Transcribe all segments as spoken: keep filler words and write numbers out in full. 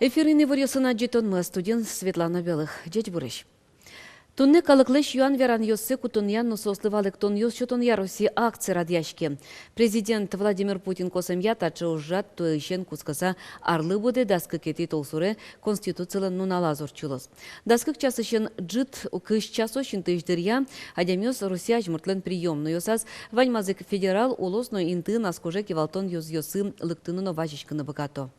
Эфирын иворъёсын адӟытонмы, студиын Светлана Белых. Ӟечбуресь! Туннэ калыклэсь юан-веранъёссэ кутонъя но соослы валэктонъёс сётонъя Россия акция радъяське. Президент Владимир Путин косэмъя, таӵе ужрад туэысен кутскыса арлы быдэ дас кыкетӥ толсуре, Конституцилэн нуналаз ортчылоз. Дас кык часысен ӝыт кызь часозь интыысь дыръя адямиос Россия азьмуртлэн приёмнойёсаз, ваньмаз ик федерал, улос но интыын ас кожа кивалтон ёзъёсы лыктыны но вазиськыны быгато.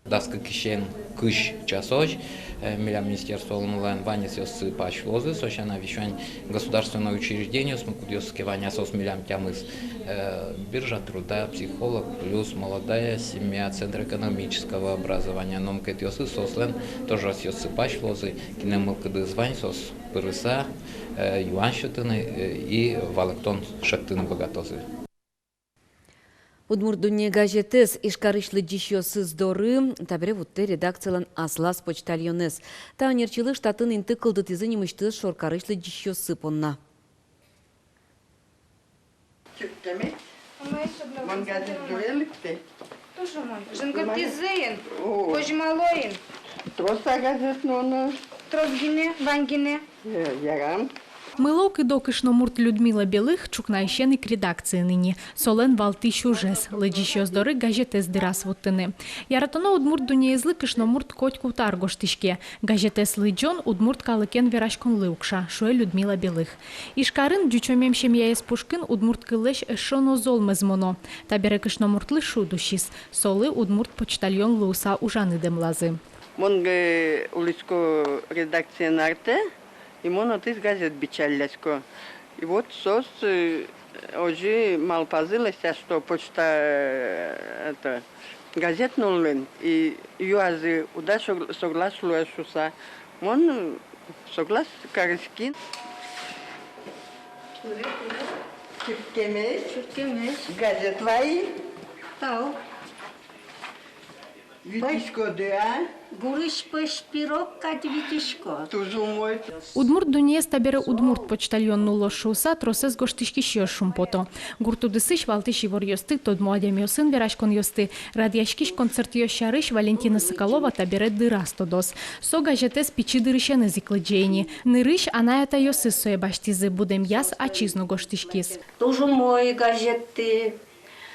Дас кыкысен кызь часозь, э, милям министерстволэн вань ӧсъёссы пась луозы, со сяна висён государственной учреждениосмы, кудъёсыз ке вань-а соос милям тямыс, э, биржа труда, Психолог плюс, Молодая семья, Центр экономического образования, но мукетъёсыз, соослэн тоже ӧсъёссы пась луозы, кинлэн мылкыдыз вань, соос пырыса, э, юан сётыны, э, и валэктон шедьтыны быгатозы. «Удмурт дунне» газетэз Ижкарысь лыдӟисьёсыз доры табере вуттэ редакцилэн аслаз почтальонэз. Та ӧнерчилы штатын инты кылдытӥзы нимысьтыз шоркарысь лыдӟисьёссы понна. Чырткеме. Мон газет доры лыктӥ. Туж умой. Жингыртӥзы ини. О. Возьмало ини. Трос-а газет нуыны? Трос гинэ, вань гинэ. Э, ярам. Мылокыдо кышномурт Людмила Белых ӵукнаысен ик редакциын ини. Солэн валтӥсь ужез — лыдӟисьёс доры газетэз дыраз вуттыны. Яратоно «Удмурт дуннеезлы» кышномурт котькуд ар гожтӥське. Газетэз лыдӟон удмурт калыкен вераськонлы укша, шуэ Людмила Белых. Ижкарын ӟучомем семьяез пушкын удмурт кыллэсь эшшо но зол мӧзмоно. Табере кышномуртлы шуд усиз, солы удмурт почтальон луыса ужаны дэмлазы. Мон ке улӥсько редакциын артэ, и мон отысь газет бичаллясько. И вот соос, э, озьы малпазы лэся, что почта, э, это, газет нуллэн, и юазы, уд-а сог-, соглас луэ шуса. Мон соглас кариськи. Чырткемесь. Чырткемесь. Газет вай. Тау. Витиськоды-а? Гурысь пӧсь пирог кадь витисько. Туж умой. «Удмурт дуннеез» табере удмурт почтальон нуллоз шуыса тросэз гожтӥськисьёс шумпото. Гурт удысысь валтӥсь иворъёсты, тодмо адямиосын вераськонъёсты, радъяськись концертъёс сярысь Валентина Соколова табере дыраз тодоз. Со газетэз пичи дырысеныз ик лыдӟе ини. Нырысь анай-атайёсыз сое басьтӥзы, будэмъяз ачиз но гожтӥськиз. Туж умой газетты,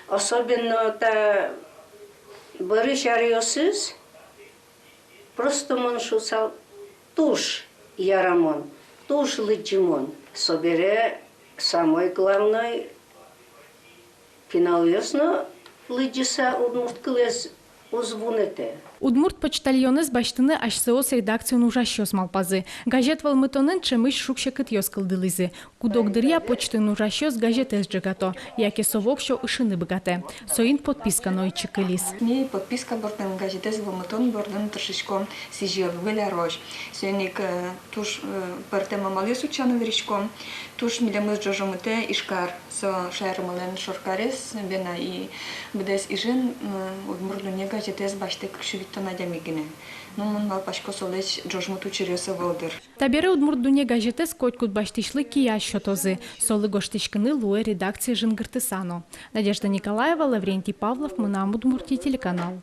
особенно та бӧрысь аръёсыз, просто мон шуысал, туж ярамон, туж лыдӟымон. Собере самой главной, пиналъёс но лыдӟыса удмурт кылэз уз вунэтэ. Удмурт почтальонэз басьтыны асьсэос редакциын ужасьёс малпазы. Газет вӧлмытонын ӵемысь шуг-секытъёс кылдылӥзы. Куд-ог дыръя почтын ужасьёс газетэз ӝегато, яке со воксё ышыны быгатэ. Соин подписка но ичи кылиз. Ми подписка бордын, газетэз вӧлмытон бордын тыршиськом сӥзьыл выль арозь. Соин ик, э, туж, э, пӧртэм амалъёс утчаны выриськом. Туж милемыз ӝожомытэ Ижкар. Со шаермылэн шоркарез бен на, и быдэс Ижын, м, «Удмурт дунне» газетэз басьтэ кык сю витьтон адями гинэ. Ну, мон малпасько, солэсь ӝожмыт учыръёс ӧвӧл, дыр. Табере «Удмурт дунне» газетэз котькуд басьтӥсьлы кияз сётозы. Солы гожтӥськыны луэ редакцие жингыртыса но. Надежда Николаева, Лаврентий Павлов, «Мынам Удмуртие» телеканал.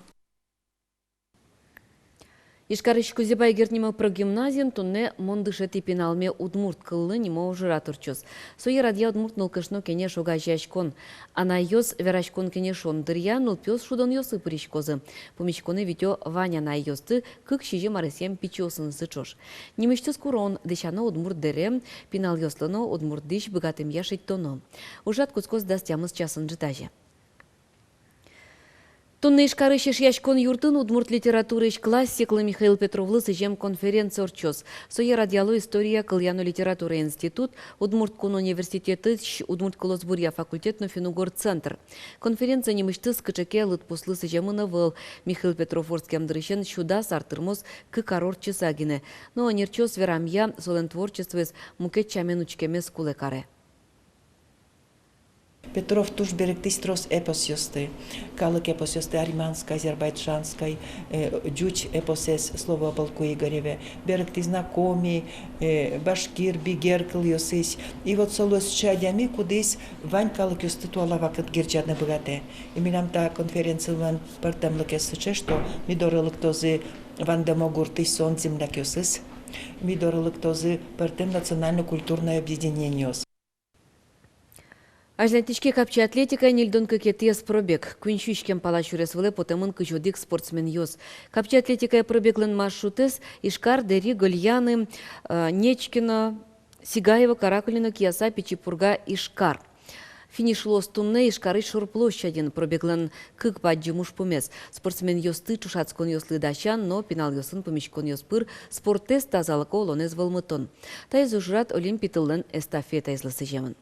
Ижкарысь Кузебай Герд нимо прогимназиын туннэ «Мон дышетӥ пиналме удмурт кыллы» нимо ужрад ортчоз. Сое радъя «Удмурт нылкышно кенеш» огазеяськон. Анайёс вераськон-кенешон дыръя нылпиос шудонъёсы пыриськозы. Пумиськонэ витё вань анайёсты кык-сизьым аресъем пичиосынызы ӵош. Нимысьтыз курон: дӥсяно удмурт дэрем, пиналъёслы но удмурт дӥсь быгатэмъя шедьтоно. Ужрад кутскоз дас тямыс часын ӝытазе. Туннэ Ижкарысь Эшъяськон юртын удмурт литератураысь классиклы Михаил Петровлы сӥзем конференция ортчоз. Сое радъяло История, кылъя но литература институт, Удмурт кун университетысь удмурт кылосбуръя факультет но финн-угор центр. Конференция нимысьтыз кыӵе ке лыдпуслы сӥземын ӧвӧл. Михаил Петров вордскем дырысен сю дас ар тырмоз кык ар ортчыса гинэ. Но ӧнерчиос верамъя, солэн творчествоез мукет сямен учкемез кулэ каре. Петров туж берыктӥз трос эпосъёсты, калык эпосъёсты, армянской, азербайджанской, э, ӟуч эпосэз «Слово о полку Игореве», берыктӥз на коми, э, башкир, бигер кылъёсыз. И вот со луэ сыӵе адями, кудӥз вань калыкъёсты туала вакыт герӟаны быгатэ. И милям та конференцилэн пӧртэмлыкез сыӵе, что ми доры лыктозы Вандемо гуртысь солэн землякъёсыз, ми доры лыктозы пӧртэм национально-культурной объединениос. Азьланьтӥське капчи атлетикая ньыльдон кыкетӥез пробег. Куинь сю иськем пала сюрес вылэ потэмын кызь одӥг спортсменъёс. Капчи атлетикая пробеглэн маршрутэз: Ижкар, Дэри, Гольяны, э, Нечкино, Сигаево, Каракулино, Кияса, Пичи Пурга, Ижкар. Финиш луоз туннэ Ижкарысь шор площадьын. Пробеглэн кык бадӟым ужпумез: спортсменъёсты ӵошатсконъёслы дасян но пиналъёсын пумиськонъёс пыр спортэз, тазалыко улонэз вӧлмытон. Таиз ужрад Олимпи тыллэн эстафетаезлы сӥземын.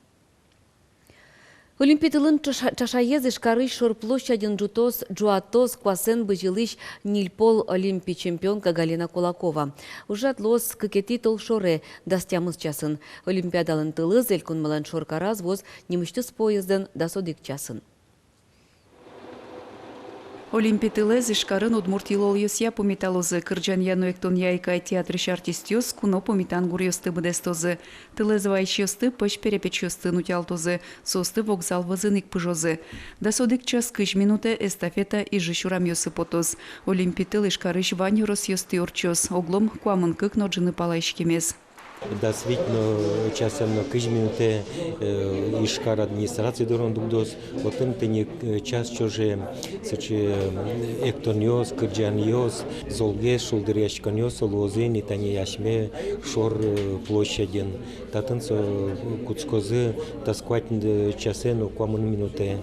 Олимпи тылын ӵаша-, ӵашаез Ижкарысь шор площадьын ӝутоз, ӝуатоз куасэн бызьылӥсь ньыль пол олимпи чемпионка Галина Кулакова. Ужрад луоз кыкетӥ толшоре, дас тямыс часын. Олимпиадалэн тылыз Элькунмылэн шоркараз вуоз нимысьтыз поездэн дас одӥг часын. Олимпи тылэз Ижкарын Удмуртилы улӥсьёсъя пумиталозы. Кырӟанъя но эктонъя «Айкай» театрысь артистъёс куно пумитан гуръёсты быдэстозы. Тылэз вайисьёсты пӧсь перепечъёсын утялтозы, соосты вокзал вӧзын ик пыжозы. Дас одӥг час кызь минутэ эстафета Ижысь урамъёсы потоз. Олимпи тыл Ижкарысь вань ёросъёстӥ ортчоз, оглом куамын кык но ӝыны пала иськемез. Дас вить но часэ но кызь минутэ, э, Ижкар администраци дорын дугдоз. Отын тӥни, э, час ӵоже сыӵе, э, эктонъёс, кырӟанъёс, золгес шулдыръяськонъёс луозы ини тани асьме шор, э, площадьын. Татын со, э, кутскозы дас куать, э, часэ но куамын минутэ.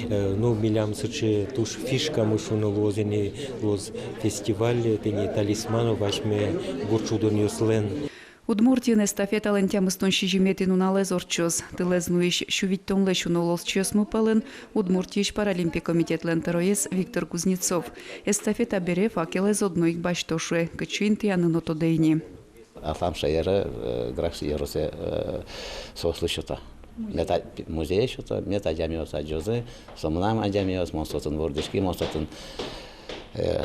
Э, ну, милям сыӵе туж фишкамы шуыны луоз ини, луоз фестиваль, э, тӥни талисманов асьме гурт шудонъёслэн. Удмуртиын эстафеталэн тямыстон сизьыметӥ нуналэз ортчоз. Тылэз нуись сю витьтонлэсь уно улосчиосмы пӧлын Удмуртиысь Паралимпик комитетлэн тӧроез Виктор Кузнецов. Эстафета бере факелэз одно ик басьто, шуэ, кытчы интыяны но тодэ ини. Аслам шаере, э, Грах ёросэ, э, соослы сёто. Мед а-, музее сёто, мед адямиос адӟозы, со мынам адямиос, мон со отын вордӥськи, мон со отын, э,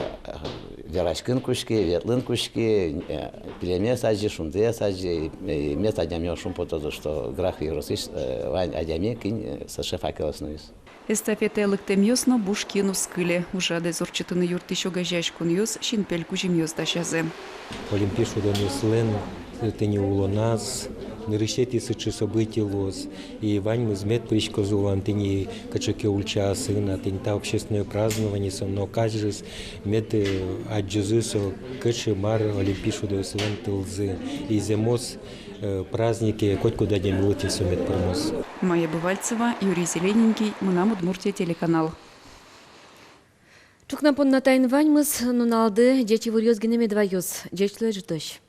вераськыны кутски, ветлыны кутски, э, пилемес адӟи, шундэс адӟи, э, мед адямиос шумпотозы, что Грах ёросысь, э, вань адями, кин, э, сыӵе факелэз нуиз. Эстафетае лыктэмъёс но буш киын уз кыле. Ужрадэз ортчытыны юрттӥсь огазеяськонъёс синпель кузьымъёс дасязы. Олимпи шудонъёслэн, э, тӥни улоназ нырысетӥ сыӵе событие луоз. И ваньмыз мед пыриськозы улон тӥни кыӵе ке ульчаосын, а тӥни та общественное празднование со, но каждыйыз мед, э, адӟозы со, кыӵе мар Олимпи шудонъёслэн тылзы. И зэмос, э, празднике котькуд адямилы тӥни со мед пӧрмоз. Майя Бывальцева, Юрий Зелененький, «Мынам Удмуртие» телеканал. Ӵукна понна таин ваньмыз. Нуналды ӟеч иворъёс гинэ мед ваёз. Ӟеч луэ, ӝытозь.